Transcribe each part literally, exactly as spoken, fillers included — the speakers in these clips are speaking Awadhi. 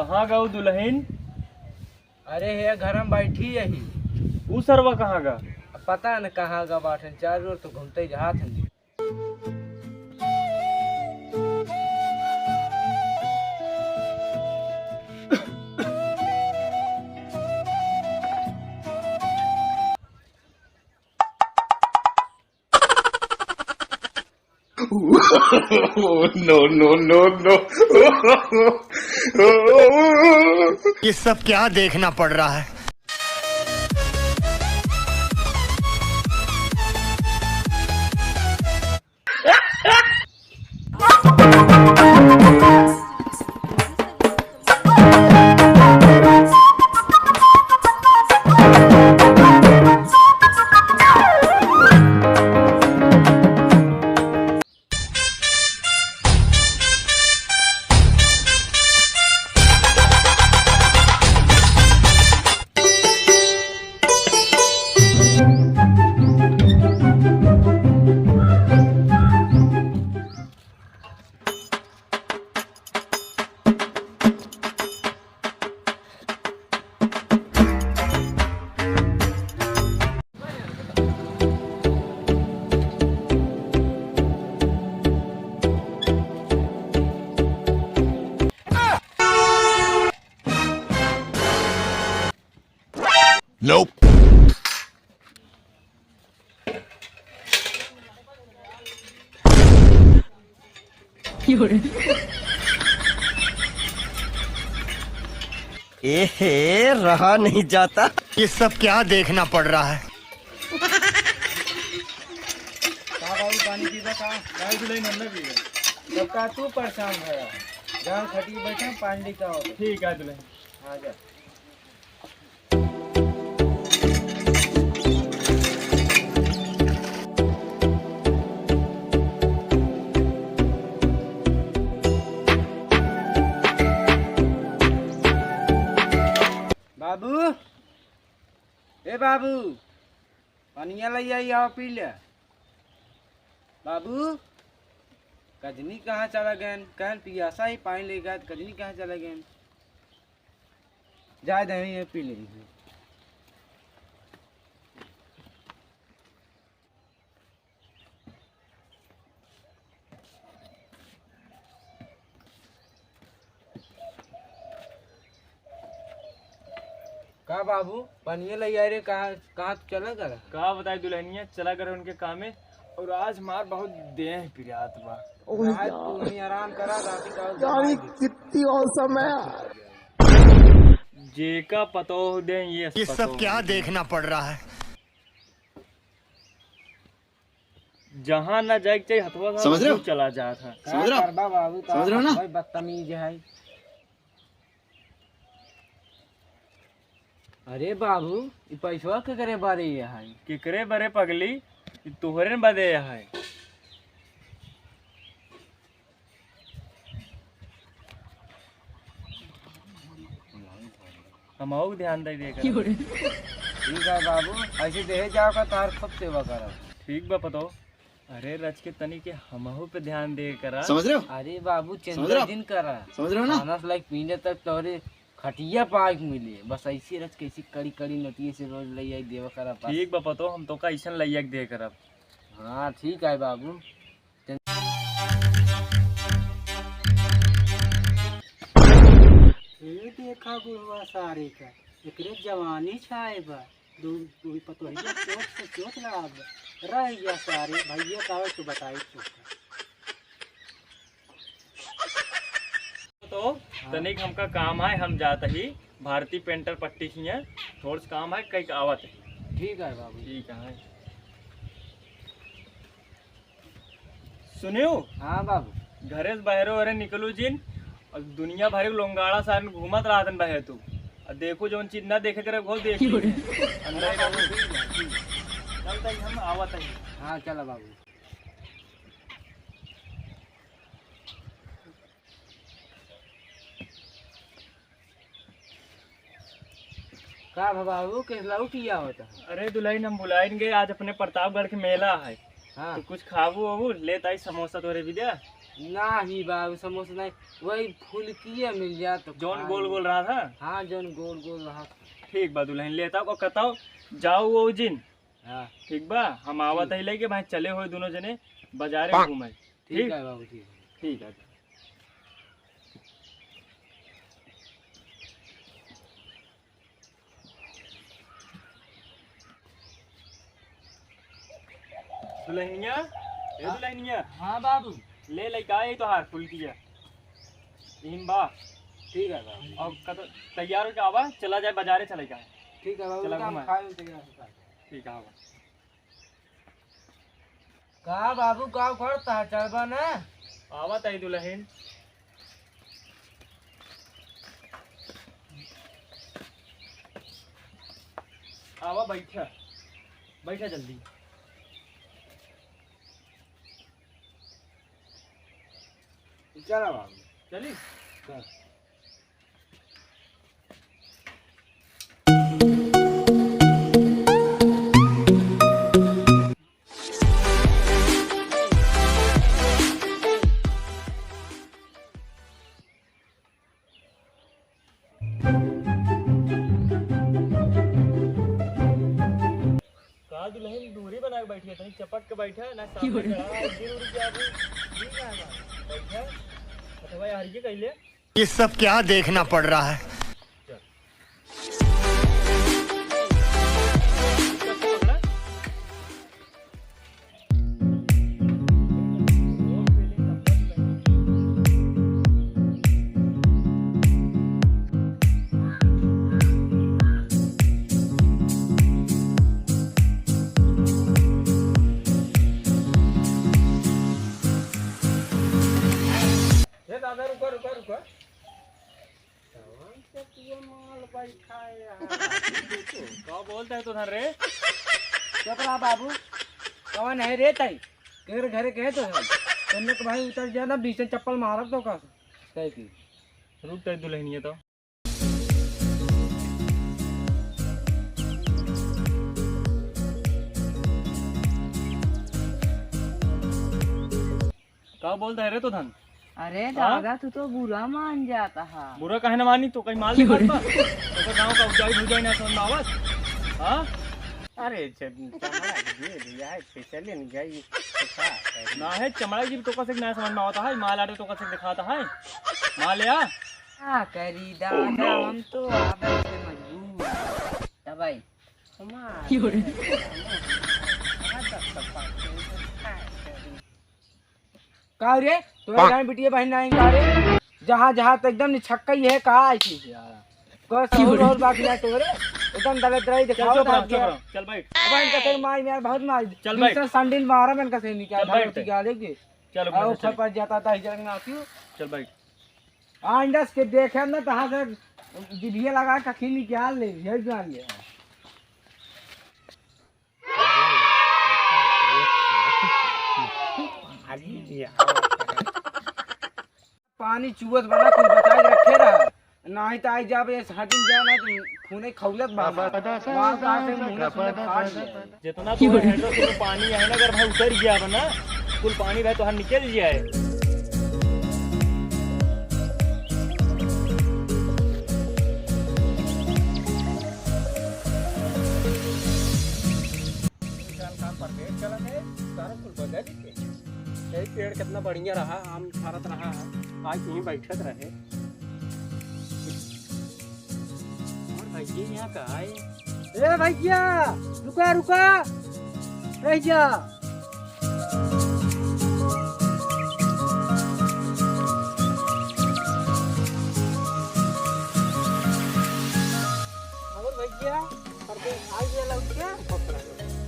कहाँ गउ दुलहिन? अरे हे, घर में बैठी यही। ऊ सरवा कहाँ गा? अब पता न कहाँ गा बाटन, चार ओर तो घूमते ही रहत हन। No, no, no, no। ये सब क्या देखना पड़ रहा है? Nope। एहे, रहा नहीं जाता। ये सब क्या देखना पड़ रहा है? का बाबू, पानी पीबा का? काहे के लिए नन्ना पीबे? जब का तू परेशान है, जहाँ खटिए बैठे, पानी लेके आओ। ठीक है, दुल्हन। हाँ, जा। बाबू, ए बाबू, पनिया लइ आई, आओ पी ले। बाबू, कजनी कहाँ चला गएन? कहन पियासा ही पानी ले गए, कजनी कहाँ चला गएन? जाए दे, ये पी ले। का बाबू, पनिया लइ आए रे, कहाँ, कहाँ तू चला गरा? का बताई दुल्हनिया, चला गरा उनके कामे, और आज हमार बहुत देह पिरात बा। आज तू वहीं आराम करा, राती का और यार, ये दवाई दे। कितनी औसम है। जेका पतोह दे, ये ये सब पतोह क्या दे। देखना पड़ रहा है? जहाँ ना जाए के चाहिए, हथवा साहब समझ रहे हो? क्यों चला जात है? समझ रहे हो? का करबा बाबू, का समझ रहे हो ना? हथवा बदतमीज है। अरे बाबू, ई पैसवा केकरे बरे है? केकरे बरे पगली? ई तोहरे न बदे है। हमहू के ध्यान दे दिया करा। ठीक है बाबू, ऐसे देहे जाओ का तार खूब सेवा करो। ठीक बा पतो। अरे रच के तनी के हमहू पे ध्यान दे करा। समझ रहे हो? अरे बाबू, समझ रहे चिंता हो? जिन करा। समझ रहे हो ना? खाना से लाइक पीने तक तोरे खटिया पाए के मिले। बस ऐसे रच के ऐसी कड़ी कड़ी नोटिये से रोज ले आई देवा करा बस। ठीक बा पतो, हम तोका ऐसन लइया के दे करब। हाँ ठीक है बाबू। ये देखा बुढ़वा सारे का, एकरे जवानी छाए बा। दू, दू पतोहिया चोट से चोट लगा बा। रह गया सारे, भैया का आवे तो बताई चोट। तो हाँ। तनिक हमका काम है, हम जात ही भारती पेंटर पट्टी हियाँ, थोड़ से काम है, कहीं आवत ही। ठीक है बाबू। ठीक है। सुनियो? हाँ बाबू। घरे से बाहरो अरे निकलू जिन, और दुनिया भर के लोंगाड़ा सारन घूमत रहतन बाहर तू। और देखो जौन चीज ना देखे करे वो देख ली। अंदर ही रहू। चल तई हम आवत ही। हाँ चला बाबू। का भा बाबू, के लौट ही आवत है? अरे दुल्हन, हम भुलाइन गए, आज अपने प्रतापगढ़ के मेला है। हाँ। तो कुछ खाबू वाबू, लेत आई समोसा तोरे भी दे। नाही बाबू, समोसा नाही, वही फुलकिया मिल जात तो जौन खा गोल ले। गोल रहत है? हाँ, जौन गोल गोल रहत। ठीक बा दुलहिन, लेता को कतौ जाऊ वो जिन। हाँ। ठीक बा, हम आवत ठीक। ही लेके भाई चले होए दोनों जने बाजारे पाक। घूमे। ठीक ठीक? है बाबू, ठीक है। ठीक है। दुलहिनिया, ए हाँ। दुलहिनिया। हाँ बाबू। ले लइका आई तोहार फुलकिया। इहिन बा। ठीक है बाबू। और कत-, तैयार होके आवा, चला जाए बाजारे चले जाए। ठीक है बाबू, चला काम घुमाए। खाए तैयार होता है। ठीक है, आवा। का बाबू, का करता है, चलबा ना? आवत है दुलहिन। आवा, बैठा, बैठा जल्दी। चला बाबू। चली? चल। का दुलहिन दूरी बना के बैठी है, तनी चपक के बैठा, ना सामने खड़ा है, गिर उड़ जाबू, गिर जाबू। बैठा, अथवा यार ये कइले। ये सब क्या देखना पड़ रहा है? ए दादा, रुका, रुका, रुका। कौन से पिए माल बैठा है यहाँ? का बोलता है तू धन रे? चुप रहा बाबू। कौन है रे तई? केर घरे के है तो है। तन्ने के भाई उतर जा ना, बीच में चप्पल मारब तो का? तय की। रुक तई दुलहिनिया तो। का बोलता है रे तो धन? अरे हाँ? दादा, तू तो बुरा मान जाता है। बुरा काहे ना मानी? तो कहीं माल दिखात बा? तो गाँव का उजाई भुजाई ना समझ में आवत? हाँ? अरे, च-, चमड़ा के दे दिया है, फिसले नहीं गई, तो का करी? ना है, चमड़ा की तो कसे ना समझ में आवता है, माल आटे तो कसे दिखाता है, माल या? का करी दादा, हम तो आदत से मजबूर। दवाई। हमार। का रे? तोरे गाँव बिटिया बहिन नाहीं का रे? जहाँ, जहाँ तो एकदम निछक्का ही है, का ऐसी? कोई सहूर और बात ना तोरे? एकदम दलिद्राई चल, दिखाओ चुप रहो, ना चुप रहो। चल, बैठ। अब इनका सही मार, मार, बहुत मार। चल, बैठ। दूसरा संडिल मारा, मैंने कहा सही निकाल, चल, बैठ। क्या लेके? चल, आओ, ऊपर से ऊपर जाता था, इधर ना क्यों? चल, बैठ। आइंदा से देखे ना, तो हाथ से जिभिया लगा के खींच निकाल ले, यही जान ले। पानी चुअत बना, कुछ बचा के रखे रहा, नाही तो आई जाबे, हटिन जाए ना, तो खूने खौलत बा। वाल तार से मुंह में सुंदर फाड़ दिया। जितना तो हैंडल से पानी है ना, अगर भाई उतर गया बना, कुल पानी भाई तो हर निकल जाए। साल काम परफेक्ट चलत है, सारा कुल बदल के। यही पेड़ कितना बढ़िया रहा, आम फरत रहा है, आज यहीं बैठत रहे। और भैया यहाँ का है? ए भैया, रुका, रुका, रह जा। और भैया, और कोई आ गया लौट के?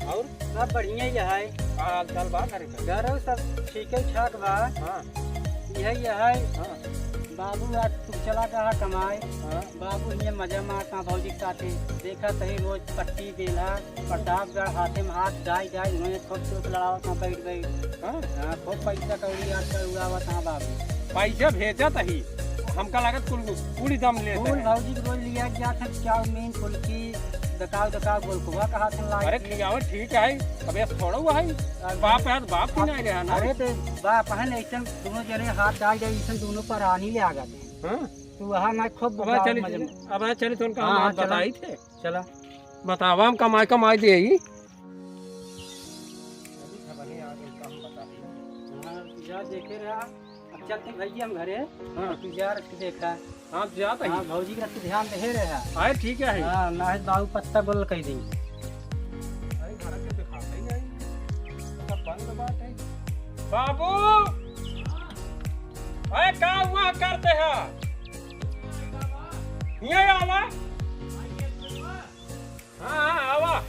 और? सब बढ़िया ही है। का हाल चाल बा घरे का? घरे सब ठीक है, ठाक बा। हाँ। यही है। हाँ। बाबू आज तू चला गया कमाए। हाँ। बाबू ये मजा मारता भौजी के साथे। देखा तही रोज पट्टी बेला, प्रतापगढ़ हाथे में हाथ डाई डाई, उन्होंने खूब चोट लड़ावत हाँ बैठ बैठ। हाँ? हाँ, खूब पैसा कौड़ी आजकल उड़ावत हाँ बाबू। पैसा भेजत ही, हमका लागत कुल पूरी दम लेत कुल है। भौजी के रोज लिया गया था, चाउमीन, फुल्की, दकाव दकाव बोल को कहा तुम लाई। अरे खियावत ठीक है, अब ये थोड़ा हुआ है। अरे बाप है तो बाप की नहीं रहा ना। अरे तो बाप है ना, ऐसन दोनों जने हाथ डाल दे, ऐसन दोनों पर आनी ले आ गए। हाँ। तू वहाँ मैं खूब अब बताओ चली, मजे में। अब चली तो उनका हाँ, हम हाँ, चला। बताई थे। चला। बतावा हम कमाई कमाई दे ही। हाँ, जा देखे रहा। अब चलते भैया हम घरे। हाँ। तू जा रख देखा। हाँ, जा तो हाँ, ही। भौजी के रख ध्यान दे रहा। हाँ, ठीक है। हाँ, ना है बाबू पत्ता गोल कह दी। अरे घर के दिखाते ही नहीं। सब बंद बात है। बाबू! अरे का हुआ करते हैं? ये आवा। हाँ, हाँ, आवा।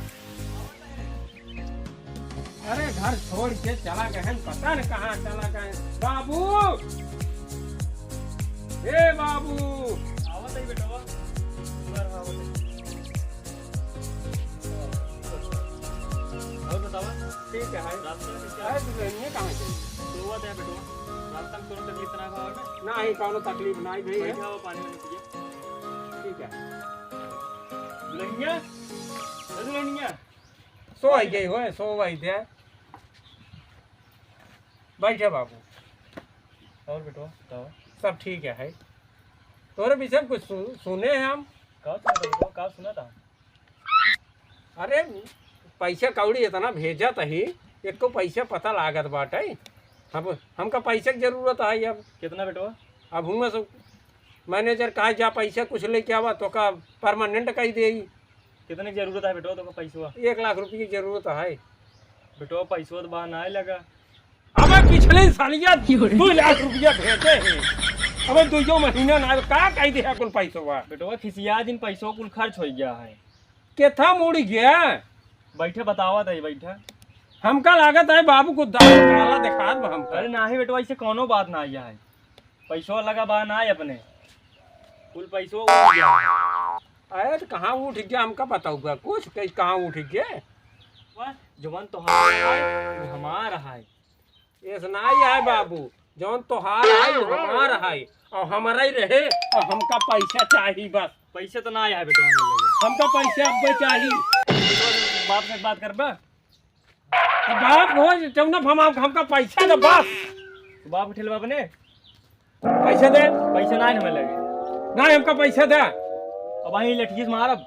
अरे घर छोड़ के चला गए हैं, पता न कहाँ चला गए। बाबू, ए बाबू। आवत है बेटवा। और बतावा? ठीक है। रास्ता में क्या? अरे दुल्हनिया कहाँ गई? सोवत है बेटवा। रास्ता में कोनो तकलीफ ना हुआ ना? नहीं, कोनो तकलीफ नहीं भैया। बैठा हो, पानी वानी पिए। ठीक है। दुल्हनिया, ए दुल्हनिया। सो आई गई हो, सो आई दे। बैठे बाबू। और बेटवा, बताओ। सब ठीक है, है। तोरे विषय में कुछ सु-, सुने हैं हम। का सुना था बेटवा, का सुना था? अरे, पैसा कौड़ी इतना भेजत ही, एको पैसा पता लागत बाटे। हम, हमका पैसा के जरूरत है अब। कितना बेटवा? अब हुआ सब मैनेजर कहा, "जा पैसा कुछ लेके आवा, तोका परमानेंट कही देई।" कितने की जरूरत है बेटवा तोका पैसवा? एक लाख रुपये की जरूरत है। बेटवा, पैसवा तो बा ना लगा। अबे पिछले सालिया दो लाख रुपया भेजे हैं। अबे दुइयो महीना ना आए, का कही दे है कुल पैसवा? बेटवा, खिसिया दिन पैसवा कुल खर्च हो गया है। केथा मुड़ गया? बैठे बतावा था, बैठा। हमका लागत है बाबू को दाल काला दिखात बा हमका। अरे नाही बेटवा, ऐसे कोनो बात ना आया है। पैसवा लगा बा ना अपने। कुल पैसवा उठ गया। अरे तो कहाँ उठ गया हमका बताऊगा कुछ, कहीं कहाँ उठ गया? वाह, जवन तोहार है, वो हमार है। ऐसा नहीं है बाबू, जौन तोहार है, वो हमार है, और हमारा ही रहे, और हमका पैसा चाहिए बस। पैसे तो ना आया है बेटवा, हमरे लगे। हमका पैसे अब चाहिए। बाप से बात करबा? तो बाप हो, जौन हम, हमका पैसा दे बस। तो बाप उठेल बाप ने? पैसे दे। पैसे ना है हमें लगे। ना, हमका पैसे दे। अब वहीं लठीस मारब।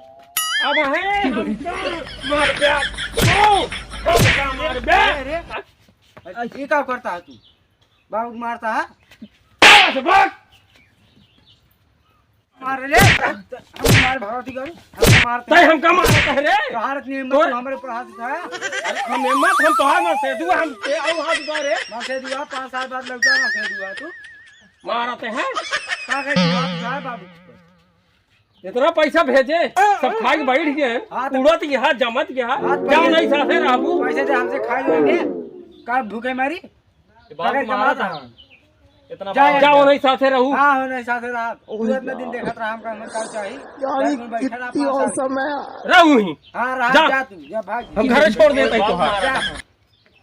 अब है, हमका मार दे। ओ, हमका मार दे। अरे, अरे, ये का करता है तू? बाबू को मारता है? बस, बस। मार ले। हम मार भगवती करू। हम मारते तै हैं। हमका मारत है रे। तोहार इतनी हिम्मत तोर तू हमरे पर हाथ उठाया। अरे हम हिम्मत, हम तोहार मार से दुआ, हम ते आऊ हाथ उठा रे। मार से दुआ, पाँच साल बाद लौटा मार से दुआ तू। मारत है। का कहे तू हाथ उठाया बाबू? इतना पैसा भेजे, सब खाई के बैठ गए। हाँ, तो उड़त यहाँ, जमत यहाँ, हाँ, तो जाओ पैसे नहीं साथे रहबू। पैसे दे हमसे खाई लेंगे। का भूखे मारी? ये बाप अगर मारा कमाता था। है। इतना जा, बाप जा, जा। वो नहीं साथे रहू। हाँ, वो नहीं साथे रहा। तू इतना दिन देखत रहा, हमका, हमका का चाहिए? यार, घर में बैठा रहा, कितनी पाँच साल। औसम है। रहू ही। हाँ, रहा, जा। जा तू, जा भाग। हम घर छोड़ देते हैं बाप तोहार। मारा जा। था।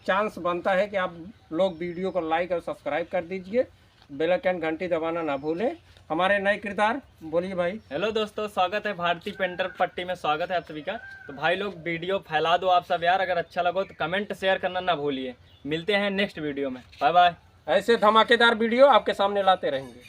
चांस बनता है कि आप लोग वीडियो को लाइक और सब्सक्राइब कर दीजिए, बेल आइकन घंटी दबाना ना भूलें। हमारे नए किरदार, बोलिए भाई। हेलो दोस्तों, स्वागत है भारती पेंटर पट्टी में, स्वागत है आप सभी का। तो भाई लोग, वीडियो फैला दो आप सब यार, अगर अच्छा लगो तो कमेंट, शेयर करना ना भूलिए। मिलते हैं नेक्स्ट वीडियो में, बाय बाय। ऐसे धमाकेदार वीडियो आपके सामने लाते रहेंगे।